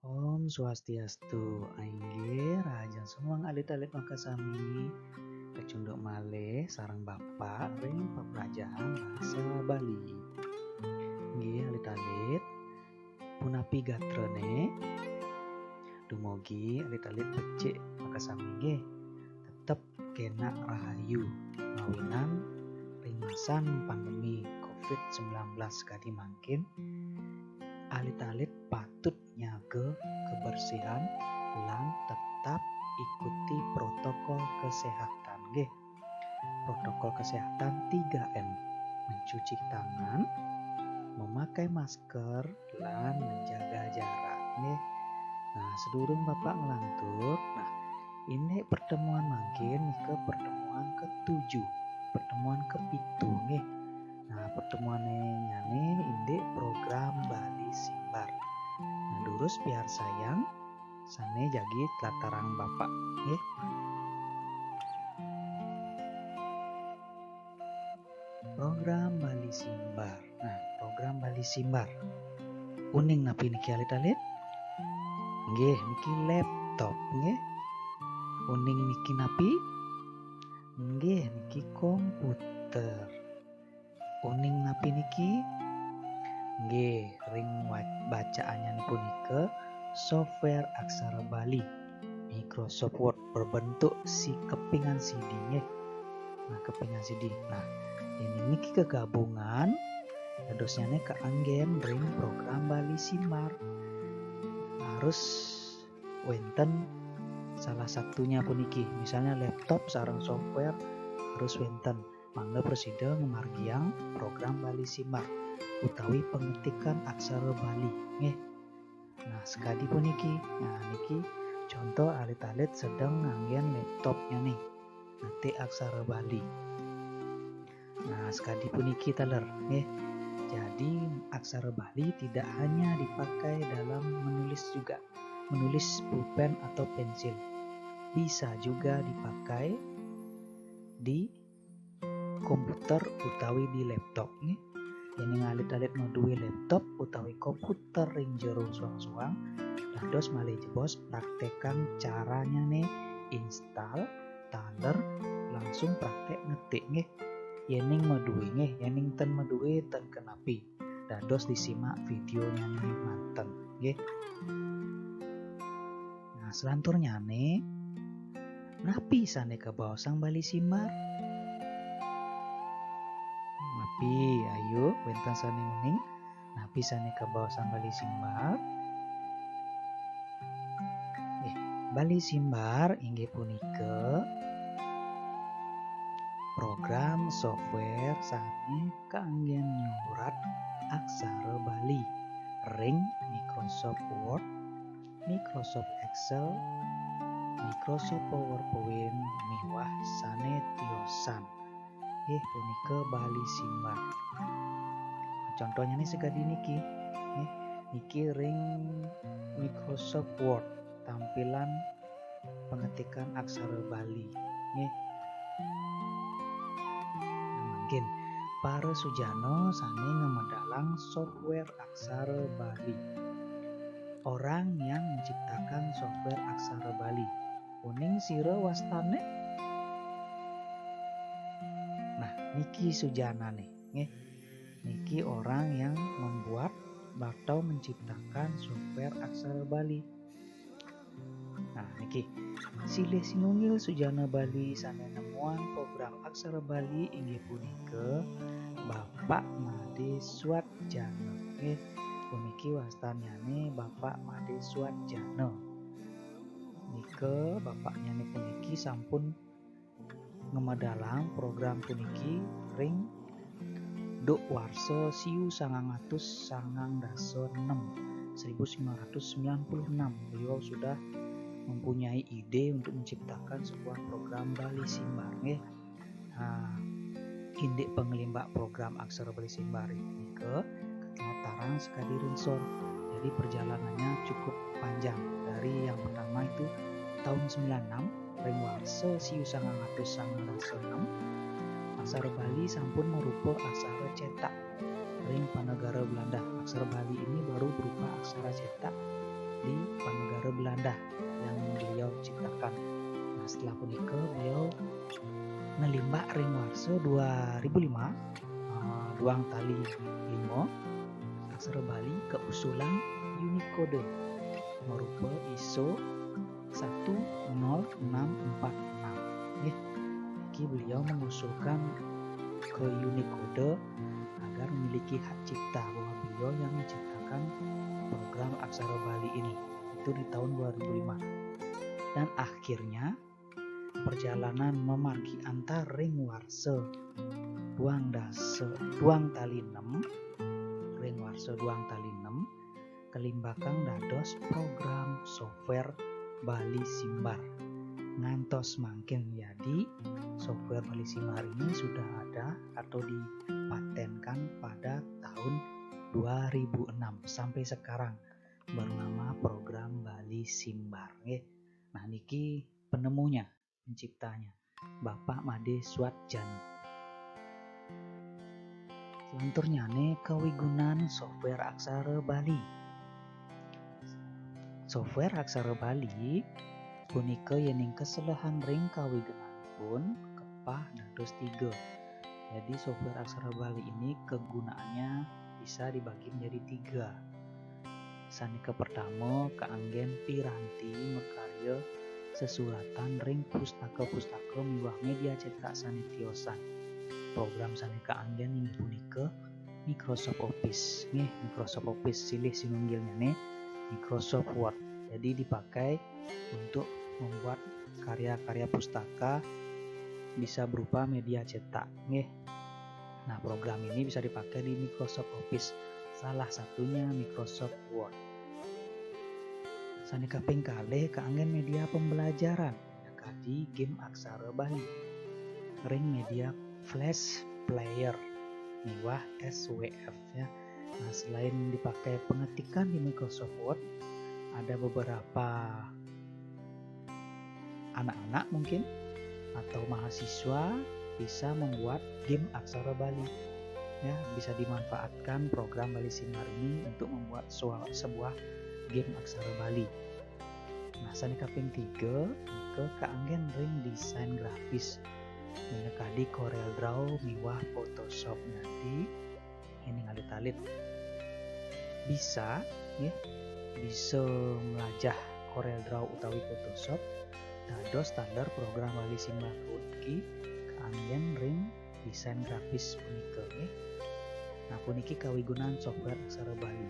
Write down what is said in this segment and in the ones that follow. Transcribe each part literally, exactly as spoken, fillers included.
Om Swastiastu, inggih rahajeng semeng alit-alit makasami, kacunduk malih sareng Bapak ring pepelajahan bahasa Bali. Inggih alit-alit, punapi gatrane? Dumugi alit-alit becik makasami nggih, tetep kenak rahayu mawinan ring masan pandemi covid sembilan belas kadi mangkin. Alit-alit patut nyaga kebersihan lan tetap ikuti protokol kesehatan nggih. Protokol kesehatan tiga M, mencuci tangan, memakai masker, lan menjaga jarak nggih. Nah, sedurung Bapak nglantur, nah, ini pertemuan mangkin ke pertemuan ketujuh, pertemuan kepitu nggih. Nah, pertemuan nyane indik program Bali Simbar. Nah, durus piarsayang sane jagi tlatarang Bapak nggih. Program Bali Simbar. Nah, program Bali Simbar. Uning napi niki alit-alit? Nggih, niki laptop nggih. Uning niki napi? Nggih, niki komputer. Uning napi niki? Nggih, ring wa-, bacaannya punika software aksara Bali Microsoft Word berbentuk si kepingan C D nggih. Nah, kepingan C D. Nah, ini niki kegabungan dadosnyane kaanggen ring program Bali Simbar. Harus wenten salah satunya puniki, misalnya laptop sareng software harus wenten. Mangda prasida ngamargiang program Bali Simbar utawi pengetikan aksara Bali nggih. Nah, sekadi puniki. Nah, niki contoh alit-alit sedang nganggen laptopnya nih. Ngetik aksara Bali. Nah, sekadi puniki taler nggih. Jadi, aksara Bali tidak hanya dipakai dalam menulis juga, menulis pulpen atau pensil. Bisa juga dipakai di komputer utawi di laptop nggih. Yen alit-alit maduwe laptop utawi komputer ring jero suang-suang, dados malih jebos praktekang caranyane install, taler, langsung praktek ngetik nggih. Yening maduwe nggih, yening ten maduwe ten kenapi. Dados disimak videonyane manten nggih. Nah, selanturnyane, napi sane kabaosang Bali Simbar? Napi, ayo, wenten sane uning? Napi sane kabaosang Bali Simbar? Eh, Bali Simbar inggih punika program software sane kanggen nyurat aksara Bali ring Microsoft Word, Microsoft Excel, Microsoft PowerPoint, miwah sane tiosan. Nggih, punika Bali Simbar. Contohnya nih sekadi niki. Nggih, niki ring Microsoft Word, tampilan pengetikan aksara Bali. Nggih. Nah, mangkin para sujana sane ngamedalang software aksara Bali. Orang yang menciptakan software aksara Bali. Uning sira wastane? Nah, niki sujanane, nggih. Niki orang yang membuat atau menciptakan software aksara Bali. Nah, niki. Silih sinunggil sujana Bali sane nemuang program aksara Bali inggih punika Bapak Made Swatjana. Nggih, puniki wastanyane Bapak Made Swatjana. Nika bapaknyane puniki sampun ngamedalang program puniki ring duk warsa siu sangang atus sangang dasa enem, seribu sembilan ratus sembilan puluh enam, beliau sudah mempunyai ide untuk menciptakan sebuah program Bali Simbar, nggih. Nah, indik panglimbak program aksara Bali Simbar nika katlatarang sakadi ring sor. Jadi, perjalanannya cukup panjang. Dari yang pertama itu tahun sembilan enam, ring warsa siu sangang atus sangang dasa enem, aksara Bali sampun marupa aksara cetak ring panegara Belanda. Aksara Bali ini baru berupa aksara cetak di panegara Belanda yang beliau ciptakan. Nah, setelah punika beliau ngelimbak ring warsa dua ribu lima, eh, duang tali lima, aksara Bali kausulang Unicode marupa ISO satu nol enam empat enam. Nggih, niki beliau mengusulkan ke Unicode agar memiliki hak cipta, bahwa beliau yang menciptakan program aksara Bali ini. Itu di tahun dua ribu lima. Dan akhirnya perjalanan mamargi antar ring warsa duang dasa, duang tali enam, ring warsa duang tali enam, kalimbakang dados program software Bali Simbar. Ngantos mangkin yadi, software Bali Simbar ini sudah ada atau dipatenkan pada tahun dua ribu enam sampai sekarang bernama program Bali Simbar, nggih. Nah, niki penemunya, penciptanya, Bapak Made Suatjani. Selanturnyane, kawigunan software aksara Bali. Software aksara Bali punika yening kaselehan ring kawigunanipun kepah dados tiga. Jadi, software aksara Bali ini kegunaannya bisa dibagi menjadi tiga. Sane kapertama, kaanggen piranti makarya sesuratan ring pustaka-pustaka miwah media cetak sane tiosan. Program sane kaanggen inggih punika Microsoft Office. Nggih, Microsoft Office silih sinunggilnyane Microsoft Word. Jadi dipakai untuk membuat karya-karya pustaka bisa berupa media cetak. Nggih. Nah, program ini bisa dipakai di Microsoft Office. Salah satunya Microsoft Word. Sane kaping kalih, kaanggen media pembelajaran, kadi game aksara Bali ring media Flash Player miwah S W F, ya. Nah, selain dipakai pengetikan di Microsoft Word, ada beberapa anak-anak mungkin atau mahasiswa bisa membuat game aksara Bali. Ya, bisa dimanfaatkan program Bali Simbar ini untuk membuat sua-, sebuah game aksara Bali. Nah, sane kaping tiga, nika kaanggen ring desain grafis. Minakadi Corel Draw miwah Photoshop nadi, ini alit-alit. Bisa, nggih, bisa melajah Corel Draw utawi Photoshop dados taler program Bali Simbar puniki kaanggen ring desain grafis punika, nggih. Nah, puniki kawigunan software aksara Bali.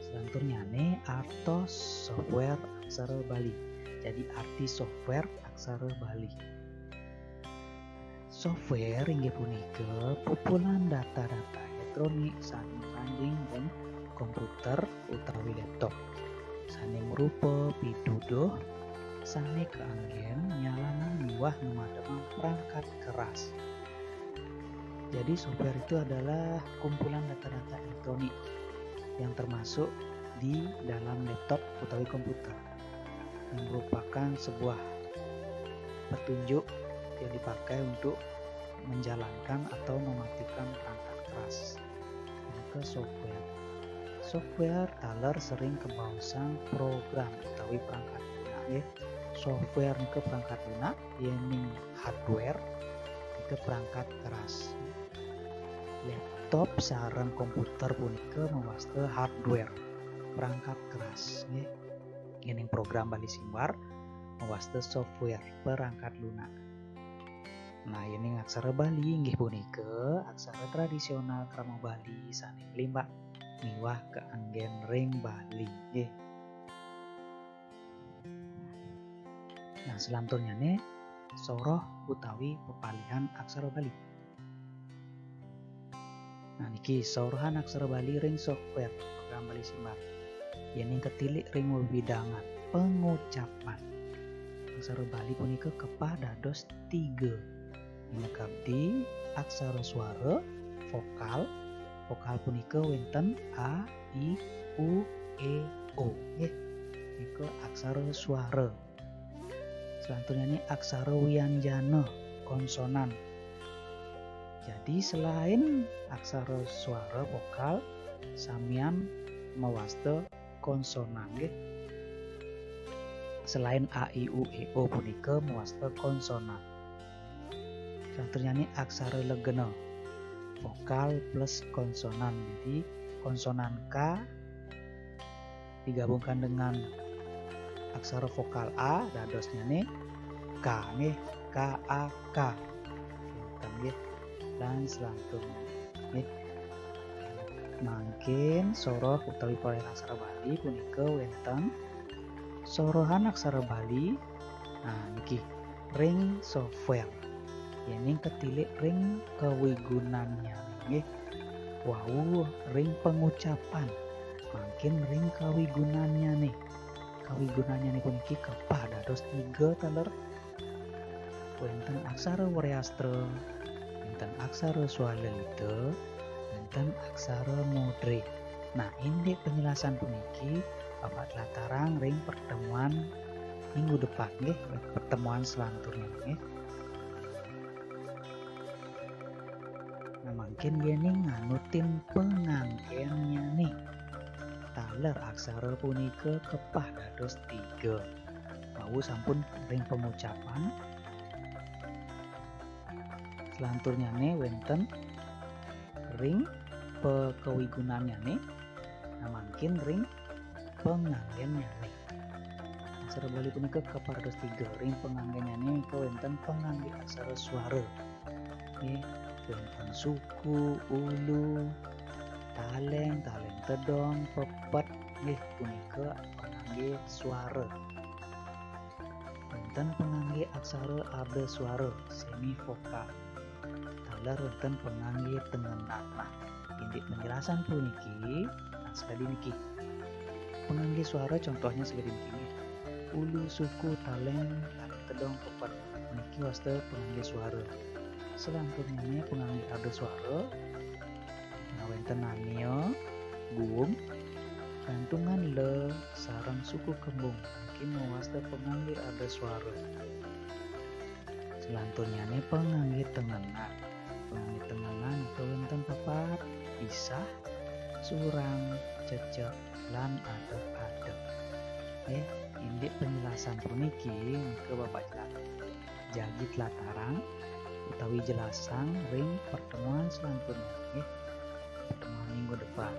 Selanturnyane, artos software aksara Bali. Jadi, arti software aksara Bali. Software inggih punika pupulhan data-data elektronik sane mapanggih ring komputer utawi laptop, sane marupa pituduh sane kaanggen nyalanang miwah ngamademang perangkat keras. Jadi, software itu adalah kumpulan data-data elektronik yang termasuk di dalam laptop utawi komputer, yang merupakan sebuah petunjuk yang dipakai untuk menjalankan atau mematikan perangkat keras. Nika software. Software taler sering kabaosang program utawi perangkat lunak, nggih. Software nika perangkat lunak, yening hardware nika perangkat keras. Laptop sareng komputer punika mawasta hardware, perangkat keras, nggih. Yening program Bali Simbar mawasta software, perangkat lunak. Nah, yening aksara Bali inggih punika aksara tradisional krama Bali sane nglimbak miwah kaanggen ring Bali, nggih. Nah, selanturnyane soroh utawi pepalihan aksara Bali. Nah, niki sorohan aksara Bali ring software program Bali Simbar. Yening katilik ring wewidangan pangucapan, aksara Bali punika kepah dados tiga. Minakadi aksara suara, vokal. Vokal punika wenten a, i, u, e, o. Nggih. Nika aksara suara. Selanturnyane aksara wianjana, konsonan. Jadi, selain aksara suara, vokal, samian mawasta konsonan nggih. Selain a, i, u, e, o punika mawasta konsonan. Salanturnyane aksara legena. Vokal plus konsonan. Jadi konsonan K digabungkan dengan aksara vokal A, dadosnyane K nggih, K A K. Wenten nggih. Lan selanturnya nggih. Mangkin soroh utawi parian aksara Bali punika wenten sorohan aksara Bali. Nah, niki ring software. Yening ketilik ring kawigunannyane nggih. Wau ring pangucapan. Mangkin ring kawigunannyane. Kawigunannyane puniki kepah dados tiga taler. Wenten aksara Wreastra, wenten aksara Swalalita, wenten aksara Modre. Nah, indik penjelasan puniki Bapak tlatarang ring pertemuan minggu depan nggih, pertemuan selanturnya nggih. Nah, mangkin yening nganutin panganggennyane. Taler aksara punika kepah dados tiga. Wau sampun ring pangucapan. Selanturnyane wenten ring pakawigunannyane. Nah, mangkin ring panganggennyane. Aksara Bali punika kepah dados tiga. Ring panganggennyane kawenten pangangge aksara swara. Nggih, wenten suku, ulu, taleng, taleng tedong, pepet, nggih, punika pangangge swara. Wenten pangangge aksara arda swara, semi vokal. Taler wenten pangangge tengenan. Nah, indik penjelasan puniki, nah, sekadi niki. Pangangge swara contohnya sekadi niki nggih. Ulu, suku, taleng, taleng tedong, pepet. Niki wasta pangangge swara. Selanturnyane pangangge arda swara. Nah, wenten nania, guung, gantungan le, sareng suku kembung. Niki mawasta pangangge arda swara. Selanturnyane pangangge tengenan. Pangangge tengenan nika wenten papat, pisah, surang, cecek, lan adeg-adeg. Nggih, indik penjelasan puniki nika Bapak jelas-, jagi tlatarang utawi jelasang ring pertemuan selanturnya nggih. Pertemuan minggu depan.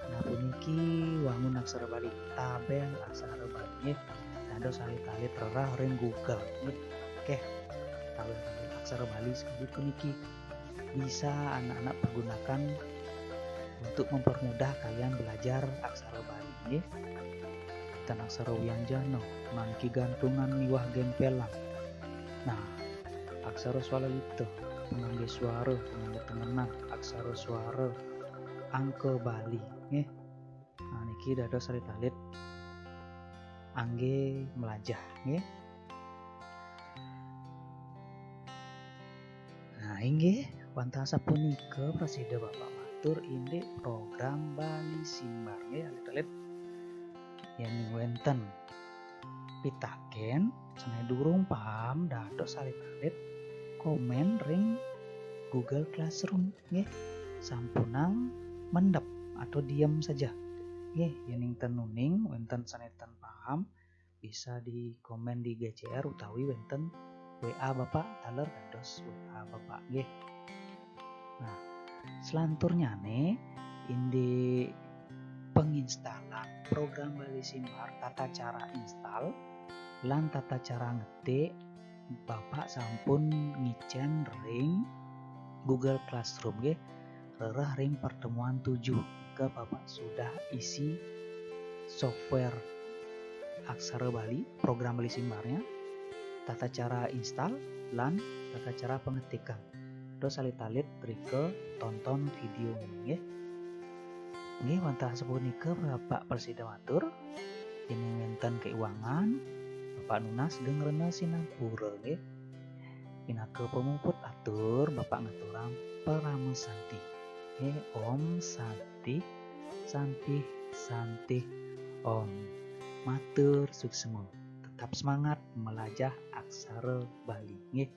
Nah, puniki wangun aksara Bali, tabel aksara Bali nggih. Dados alit-alit rerah ring Google nggih. Oke. Tabel-tabel aksara Bali sekadi puniki bisa anak-anak pergunakan untuk mempermudah kalian belajar aksara Bali nggih. Ten aksara wianjana, mangki gantungan miwah gempelan. Nah, aksara swalalita, pangangge swara, pangangge tengenan, aksara swara, angka Bali nggih. Nah, niki dados alit-alit angge melajah nggih. Nah, inggih, wantah sapunika prasida Bapak matur indik program Bali Simbar nggih, alit-alit. Yen wenten pitaken sane durung paham, dados alit-alit komen ring Google Classroom nggih. Sampunang mendep atau diam saja. Nggih, yening ten uning wenten sane ten paham, bisa di komen di G C R utawi wenten W A Bapak taler dados W A Bapak nggih. Nah, selanturnyane indik penginstalan program Bali Simbar, tata cara install lan tata cara ngetik, Bapak sampun ngicen ring Google Classroom nggih, rerah ring pertemuan tujuh. Ke Bapak sudah isi software Aksara Bali, program Bali Simbarnya, tata cara install, lan tata cara pengetikan. Dados alit-alit drika tonton video nggih. Nggih, wantah sapunika Bapak prasida matur. Yen wenten kaiwangan, Bapak nunas geng rena sinampura nggih. Pinaka pamuput atur, Bapak ngaturang parama santi. Nggih, Om Santi, Santi, Santi, Om. Matur suksma. Tetap semangat melajah aksara Bali nggih.